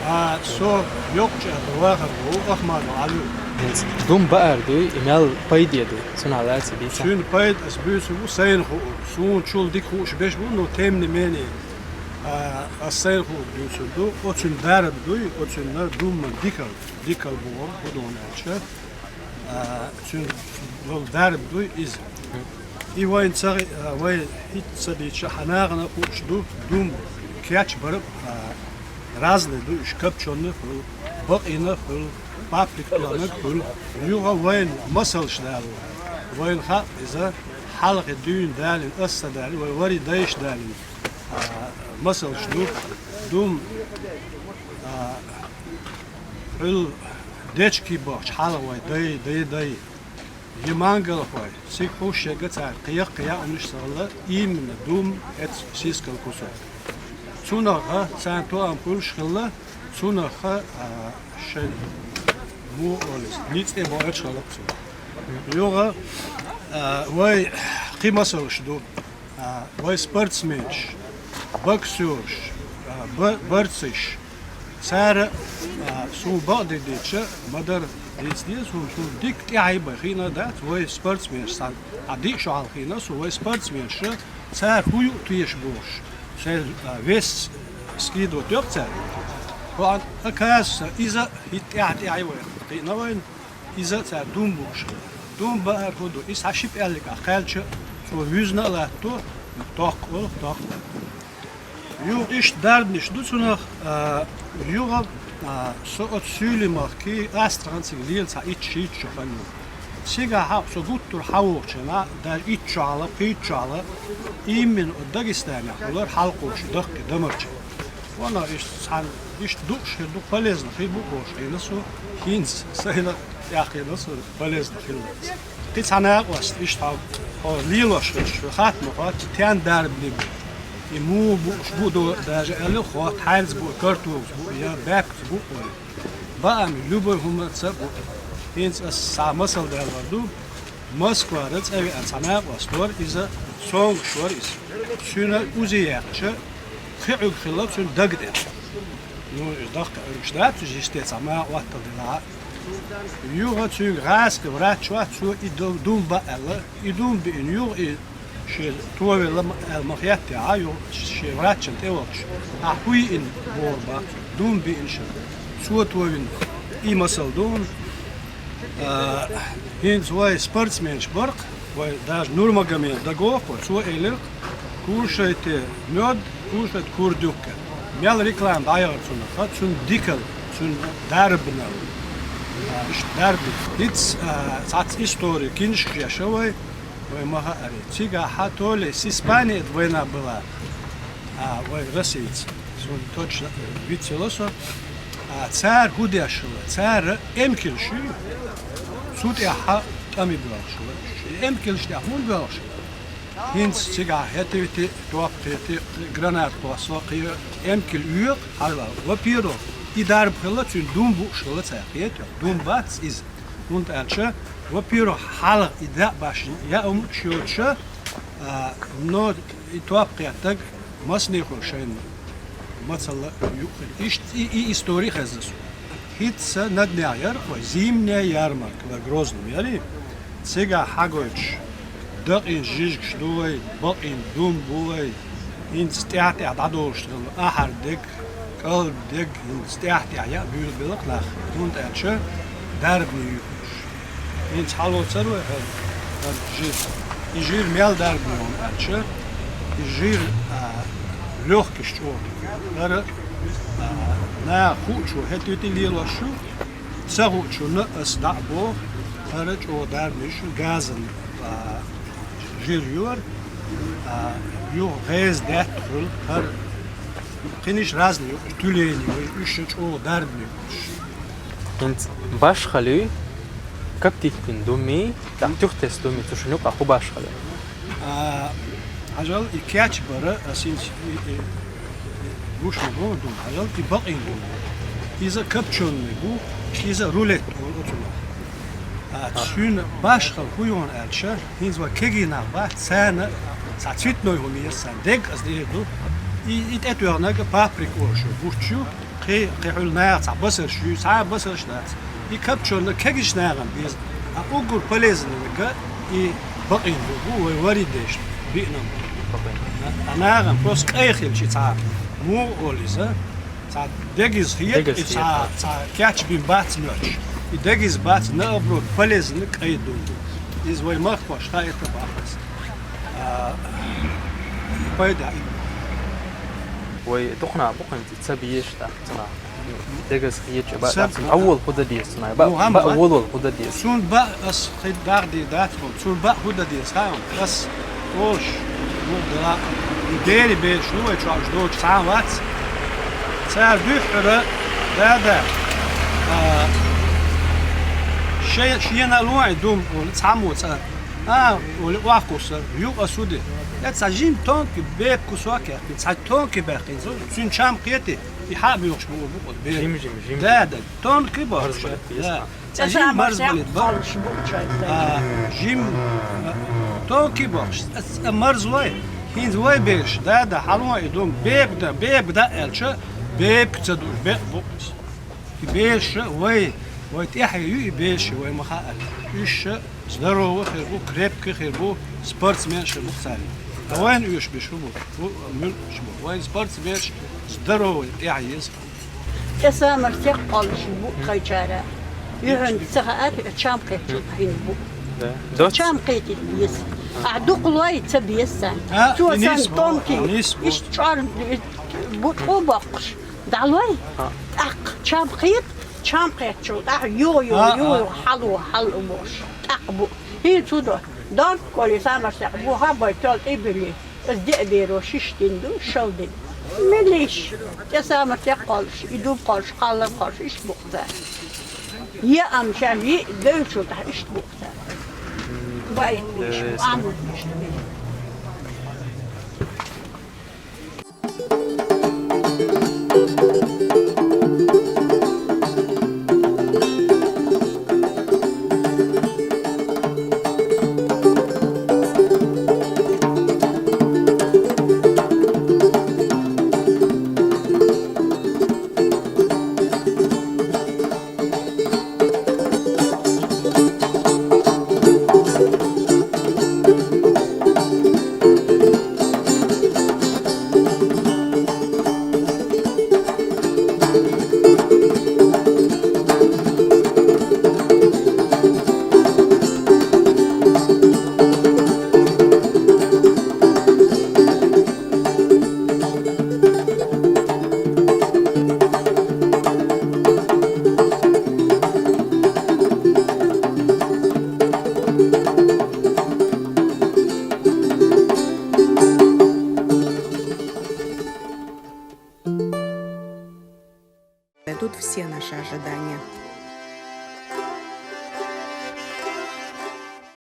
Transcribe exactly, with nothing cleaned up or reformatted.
А, со йоккхача тӀа вахар ву, Ахмадов Ӏали. ХӀинца дум баар дуй, и мел пайде дуй, цунах лаьца дийца. Цуьнан пайда ас буьйцур ву сайна хуур. Суна чул дика хууш берш бу, но тем не менее, а, ас сайна хуур буьйцур ду. Оцуьнан дарба дуй, оцуьнан думан дикал, дикал боху, хӀун ду аьлча. А, цуьнан долу дарба дуй иза. И вайна ца гӀи-, а, вай хӀинца ца дийцча, хьан нахана а хууш ду, дум кечбар а, а, разный ду, уьш копчённый а хуьлу, бакъийна а хуьлу, паприка тоьхнарг а хуьлу. Юха вайна масалш далор. Вайна хаьа иза, хьалхе дуьйна далийна, ас ца далийна, вай вари дайша далийна, а, масалш ду. Дум, а, Хьуьлла дечки бохчу хьалха вай дай, дай, дай. Я мангалхой, цига хӀуш ерг цара кхайкха яа хӀуманаш ца хилла, именно дум, эцу сискал кусок. Цунах а царна тоам хуьлуш хилла, цунах а, а, шайн муха олу иза, ницкъ тӀе боуьйтуш хилла цо. Юха, а, вай кхин масалш ду. А, вай спортсменаш, боксераш, а, ба-, борцаш, цара, а, суна бакъдерг дийцича, ма-дарра дийца деза, хӀунда суна дика тӀаьхьа бен хиъна дац, вай спортсменаш санна, а, диъ шо хьалха хиъна суна, вай спортсменаш, цара хӀун юу теша бохуш, шайн, а, вес скидывать йо-кх цара. ХӀун, оказывается, иза хӀинца тӀаьхьа-тӀаьхьа вай хиъна вайна. Иза цара дум бууш хилла. Дум баар хӀун ду? Иза цхьа ши пӀелгах кхаьлча, цо вуьзна а латто, токкха олу, токкха. Юха иштта дарбанаш ду цунах, а, юха, а, со оцу суьйлийн махкий, Астрахань цига лела цхьа итт-шийтта шо хан ю. Цигахь а со гуттар хьан вохучу хенахь, даже итт шо хьалха, пхийтта шо хьалха, именно оцу Дагестанехь хилар хьалкхуш даккхий дамарча. Ванах иштта цхьаьна, иштта дууш хир ду, полезно хир бу бохуш хиъна со, хӀинца сайна тӀехь хиъна со, полезно хилла. Кхин цхьа накъост, иштта хьо, хьо лелош хилча, хьо хатта ма хотту, тен дарбаниг бу. И муха бууш бу до, даже аьлла хьо, хьаьрца бу, картофца бу, я баьпкаца бу вай. Баам, любой хӀуманца а бу. ХӀинца ас схьа масал даьллар ду. Москвара цӀа веана цхьа накъост вара иза, сонгуш вара иза. Цуьнан УЗИ яьккхича, кхин Ӏуьйга хилла цуьнан дага тӀехь. Ну, и дахка Ӏуьйгаш дац, уьш йисте цхьа ма Ӏоттал дина. Юха цуьнга гӀазкхи врач вац, цо и ду-, дум баа аьлла. И дум биъна юха и шен товелла ма-, аьлла ма хеттехьа, юха шен врачан тӀе вахча. Ахьа хӀун йиъна боху бац, дум биъна шен. Цо товина и масал ду хьуна. А, хӀинца вай спортсменаш бара-кх, вай даже Нурмагомедов дагахь ву, цо элира-кх, кушайте мёд, кушайте курдюк. Мел реклама дӀаяхара цунах, цуьнан дикал, цуьнан дарбанал. А, иштта дарбанал. ХӀинца, а, цхьацца истори кинашкаш еш вай, вай ма хаьара. Цигахь хьан то ли с Испанией война была, а, вай Российца. Суна точно вицвелла со. А, цара хӀун деш хилла? Цара эмкалш ю, цу тӀехь тӀами боьлхуш хилла. Эмкалш тӀехь хӀунда боьлхуш хилла? ХӀинца цигахь хӀетахь топ кхетий, гранат кхоссо, кхин эмкал оьху хьажал. Во-первых, и дарба хилла, цуьнан дум бууш хилла цара, кхетий? Дум бац иза. ХӀунда аьлча, во-первых, хьалха и даа башха яа хӀуманаш йоцуша, а, но и топ кхеттарг масане хуьлу шайна мацалла юкъахь. Иштта и, и истори хезна суна. ХӀинца наггахь яра вай зимняя ярмарка, вай Грозном яри. Цигахь хьагойтуш дакъийна жижигаш ду вай, бакъийна дум бу вай. ХӀинца тӀаьхь-тӀаьхь дӀадолуш хилла ахьар дег, кӀалд дег, хӀинца тӀаьхь-тӀаьхь яа буьйлабелла-кх нах, хӀунда аьлча дарбане ю уьш. ХӀинца хьалоцур вай хӀара, хӀара жир. И жир мел дарбане ю аьлча, и жир, а, лёгкиш чӀогӀа. ХӀара, а, наха хуучо хӀетте тӀе лелош ю, ца хуучунна ас дӀа а боху, хӀара чӀогӀа дарбане ю, газан, а, жир йора, а, юха гӀеза даьтта хуьлу, хӀара кхиниш разный ю, тюлени вай, уьш чӀогӀа дарбане ю уьш. ХӀинца башхалла ю, коптить бина думи, тӀаккха туьхтесса думи, цу шун юкъахь хӀун башхалла ю? А, хьажал, и кечбар, а, синс, и, и, и, гуш ма бу дума, хьажал, и бакъийна дума. Иза копчённый бу, иза рулет олу оцунах. А, цуьнан башхалла хӀун ю аьлча, хӀинца вай кегий нах бац, царна цхьа цветной хӀума еза царна. Дег аса дийр ду. И, и тӀетоьхнарг паприка олуш ю, гуч ю. Кхы, кхы хьуьлла наха цхьа басарш ю, цхьа а басарш дац. И капчорна кегийча нахана беза. А уггар полезный га и бакъийна бу, бу вай варий деш, биъна. А, а нахана просто кӀай хилча цхьа, муха олу иза, цхьа дегаза хета, и цхьа, цхьа кечбина бац моьттуш. И дегаза бац, наоборот, полезный кӀай дун ду. Иза вай махкахошка хаийта бахарца. А, пайда и. Вай дукхана бу хӀинца ца безаш тӀаккха цунах. Дегаза хеташ, бац, цунах. Ӏа волу хӀун дан деза цунах? Баъ, ну, баъ, волавала хӀун дан деза? Цунна баъ ас хи дагӀа де дац хьуна. Цунна баъ хӀун дан деза хаьа хьуна? Ас олуш, ну, дела, и дери бераш, ну, вай чохь уьш доцуш цхьа а вац. Цара дуьххьара, да, да, а, шен-, шена а луъ и дум, цхьаммо цӀа. А, олу охьакхуссар, юкъа суди. Я цхьа жима тонкий бепиг кусок яьккхина, цхьа тонкий баьккхина, цуьнан чам кхетий, и хьа а боьхуш бу, бу, бу, бе-, жим, жим, жим. Да, да, тонкий бохуш. Марз балет, да. Цхьа жима марз балет бохуш. А, жима, а, тонкий бохуш. А, а, марзлой, хӀинца вай бераш, да, да, хьалон и ду, бепиг да, бепиг да аьлча, бепиг ца ду, бепиг бу. И бераш вай, вай тӀаьхье ю и бераш, вай ма хаьара. Уьш здоровый хир бу, крепкий хир бу, спортсменаш хир бу царна. Ткъа вайна уьш беш хӀун бу? Ху-, муьлш бу. Вайн спортсменаш здоровый тӀаьхье еза. ТӀе самар секъ кхоллуш бу тхайчара. Юьхьанца ца хаьара, чам кхетчул хьин бу. Да. Доц? Чам кхетийта беза. Ахь дукха лой ца беза царна. А, цо и сан нис бу, тонкий, и нис бу. Иштта чӀор бу тӀе боккхуш. ДӀалой, тӀаккха чам кхета, чам кхетчул тӀаьхьа юха, юха, юха, юха, хьало, хьало бохуш, тӀаккха бу. ХӀинца хӀун до? Донт коли самар секъ бу, хьан бай тол тӀе а буьллий, аса деа беро шиш дина ду, шал дина. Меллиш, тӀе самар секъ кхоллуш, и дум кхоллуш, кхаллар кхоллуш, иштта бу-кх цара. Е ам шаьш йиъ девлчул тӀаьхьа иштта бу-кх цара. Бай, иштта, амма иштта бу. Тут все наши ожидания.